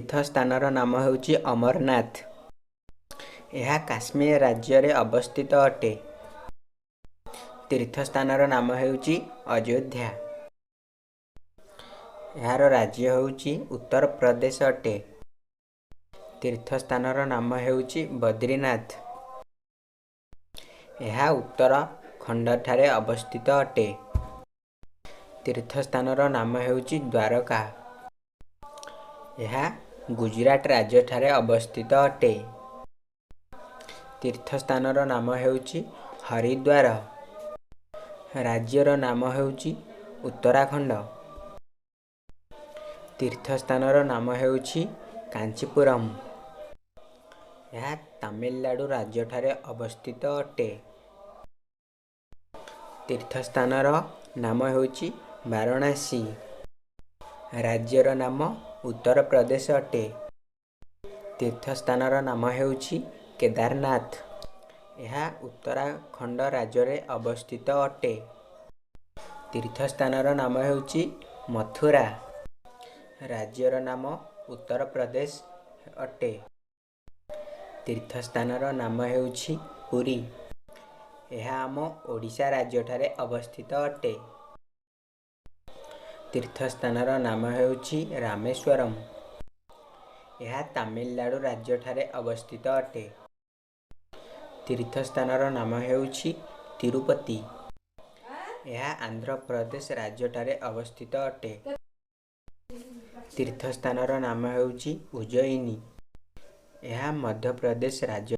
ତୀର୍ଥସ୍ଥାନର ନାମ ହେଉଛି ଅମରନାଥ। ଏହା କାଶ୍ମୀର ରାଜ୍ୟରେ ଅବସ୍ଥିତ ଅଟେ। ତୀର୍ଥସ୍ଥାନର ନାମ ହେଉଛି ଅଯୋଧ୍ୟା। ଏହାର ରାଜ୍ୟ ହେଉଛି ଉତ୍ତରପ୍ରଦେଶ ଅଟେ। ତୀର୍ଥସ୍ଥାନର ନାମ ହେଉଛି ବଦ୍ରିନାଥ। ଏହା ଉତ୍ତରାଖଣ୍ଡଠାରେ ଅବସ୍ଥିତ ଅଟେ। ତୀର୍ଥସ୍ଥାନର ନାମ ହେଉଛି ଦ୍ୱାରକା। ଏହା ଗୁଜୁରାଟ ରାଜ୍ୟଠାରେ ଅବସ୍ଥିତ ଅଟେ। ତୀର୍ଥସ୍ଥାନର ନାମ ହେଉଛି ହରିଦ୍ୱାର। ରାଜ୍ୟର ନାମ ହେଉଛି ଉତ୍ତରାଖଣ୍ଡ। ତୀର୍ଥସ୍ଥାନର ନାମ ହେଉଛି କାଞ୍ଚିପୁରମ୍। ଏହା ତାମିଲନାଡ଼ୁ ରାଜ୍ୟଠାରେ ଅବସ୍ଥିତ ଅଟେ। ତୀର୍ଥସ୍ଥାନର ନାମ ହେଉଛି ବାରଣାସୀ। ରାଜ୍ୟର ନାମ ଉତ୍ତରପ୍ରଦେଶ ଅଟେ। ତୀର୍ଥସ୍ଥାନର ନାମ ହେଉଛି କେଦାରନାଥ। ଏହା ଉତ୍ତରାଖଣ୍ଡ ରାଜ୍ୟରେ ଅବସ୍ଥିତ ଅଟେ। ତୀର୍ଥସ୍ଥାନର ନାମ ହେଉଛି ମଥୁରା। ରାଜ୍ୟର ନାମ ଉତ୍ତରପ୍ରଦେଶ ଅଟେ। ତୀର୍ଥସ୍ଥାନର ନାମ ହେଉଛି ପୁରୀ। ଏହା ଆମ ଓଡ଼ିଶା ରାଜ୍ୟଠାରେ ଅବସ୍ଥିତ ଅଟେ। ତୀର୍ଥସ୍ଥାନର ନାମ ହେଉଛି ରାମେଶ୍ୱରମ୍। ଏହା ତାମିଲନାଡ଼ୁ ରାଜ୍ୟଠାରେ ଅବସ୍ଥିତ ଅଟେ। ତୀର୍ଥସ୍ଥାନର ନାମ ହେଉଛି ତିରୁପତି। ଏହା ଆନ୍ଧ୍ରପ୍ରଦେଶ ରାଜ୍ୟଠାରେ ଅବସ୍ଥିତ ଅଟେ। ତୀର୍ଥସ୍ଥାନର ନାମ ହେଉଛି ଉଜ୍ଜୟିନୀ। ଏହା ମଧ୍ୟପ୍ରଦେଶ ରାଜ୍ୟ।